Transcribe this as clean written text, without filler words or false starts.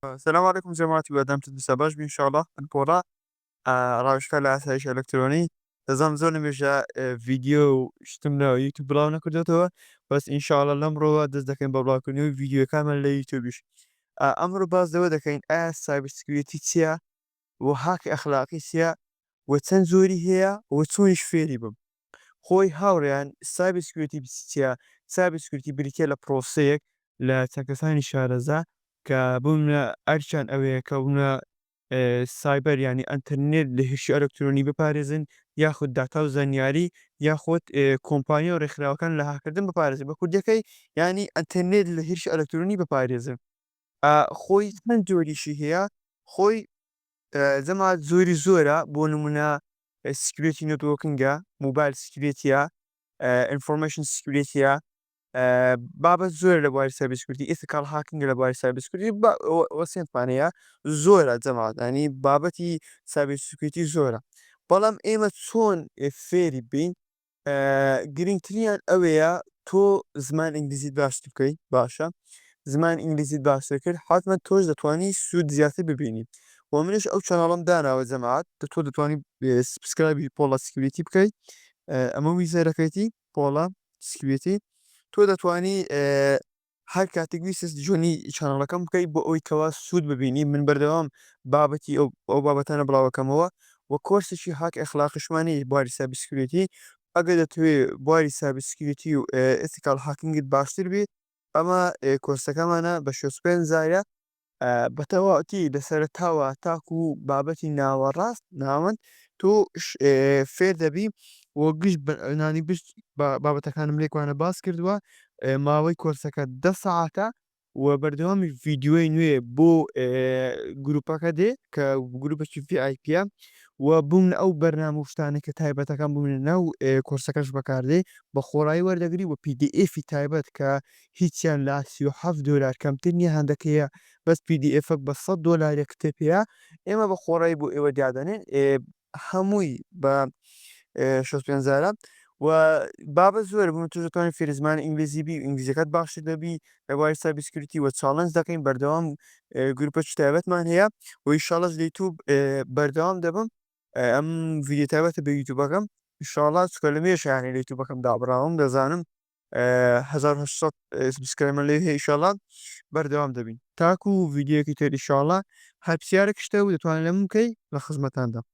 سلام علیکم جەماعەتی بەدەم تندروستە باش بی انشاءاللە من پۆڵا ڕاوێژکار لە ئاسایش ئەلکترۆنی دەزانم زۆر لەمێژە ڤیدیۆ و شتم لە یوتیوب بڵاو نەکردێتەوە، بەس انشاءاللە لەمڕۆوە دەست دەکەین بە بڵاوکردنەوەی ڤیدیۆکانمان لە یوتیوبیش. ئەمڕۆ باس لەوە دەکەین ئایا cyber security چییە و هاکی ئەخلاقی چییە و چەند جۆری هەیە و چۆنیش فێری بم. خۆی هاوڕێیان cyber security چیە؟ cyber security بریتیە لە پرۆسەیەک لە چەند کەسانی شارەزا کە بۆ نمونە ئەرکیان ئەوەیە کە بۆ سایبەر یانی ئەنتەرنێت لە هێرشی ئەلکترۆنی بپارێزن، یاخود داتا و زانیاری، یاخود کۆمپانیا و ڕێکخراوەکان لە هاککردن بپارێزن، بە کوردیەکەی یانی ئەنتەرنێت لە هێرشی ئەلکترۆنی بپارێزن. خۆی چەند جۆریشی هەیە؟ خۆی جەماعەت زۆری زۆرە، بۆ نمونە security networking ە، mobile security یە، information security یە، بابەت زۆرە لە بواری cyber security، ethical hacking ە لە بواری cyber security، وەسێنتمان هەیە زۆرە جەماعەت، ینی بابەتی cyber security زۆرە. بەڵام ئێمە چۆن فێری بین؟ گرنگترینیان ئەوەیە تۆ زمان ئینگلیزیت باشتر بکەیت. باشە، زمان ئینگلیزیت باشتر کرد، حتمما تۆش دەتوانی سوود زیاتر ببینی و منیش ئەو channel ەم داناوە جەماعەت، تۆ دەتوانی subscribe ی پۆڵا Security بکەیت. ئەمە ویزەرەکەیتی پۆڵا Security. تۆ دەتوانی هەر کاتێک ویستت join ی channel ەکەم بکەیت بۆ ئەوەی کەوا سوود ببینی. من بەردەوام بابەتی ئەو بابەتانە بڵاوەکەمەوە و کۆرسێکی هاک ئەخلاقیشمانی بواری cyber security. ئەگەر دەتەوێ بواری cyber security و ethical hacking ت باشتر بی، ئەمە کۆرسەکەمانە بە 65 زارە، بە تەواوەتی لە سەرەتاوە تاکو بابەتی ناوەڕاست ناوەند تۆ فێر دەبی و گشت نانی گشت بابەتەکانم لێکوانە باس کردووە. ماوەی کۆرسەکە 10 سەعاتە و بەردەوامی ڤیدیۆی نوێ بۆ گروپەکە دێ کە گروپێکی VIP یە و بوون ئەو بەرنامە و شتانەی کە تایبەتەکان بوون ناو کۆرسەکەش بەکاردێ بە خۆڕایی وەردەگری و PDF ی تایبەت کە هیچیان لە 37 دۆلار کەمتر نییە، هەندەکەیە بەس PDF ەک بە 100 دۆلارێک کتێب هەیە، ئێمە بە خۆڕایی بۆ ئێوە دادەنێن هەمووی بە 65 هەزارە. و بابەت زۆرە بوون، تۆش دەتوانانی فێری زمانی ئینگلیزی بی و ئینگلیزیەکەت باشتر دەبی لە بواری cyber security و challenge دەکەین بەردەوام، گروپەکی تایبەتمان هەیە و ئیشاڵەش لە یوتوب بەردەوام دەبم. ئەم ڤیدیۆ تایبەتە بە یوتوبەکەم ئیشاڵا، چونکە لە مێژ یانی لە یوتوبەکەم دابڕاوم، دەزانم 1800 subscriber مان لێ هەیە. ئیشاڵا بەردەوام دەبین تاکو ڤیدیۆیەکی تر ئیشاڵا. هەر پرسیارێک شتە و دەتوانن لە من بکەی، لە خزمەتاندام.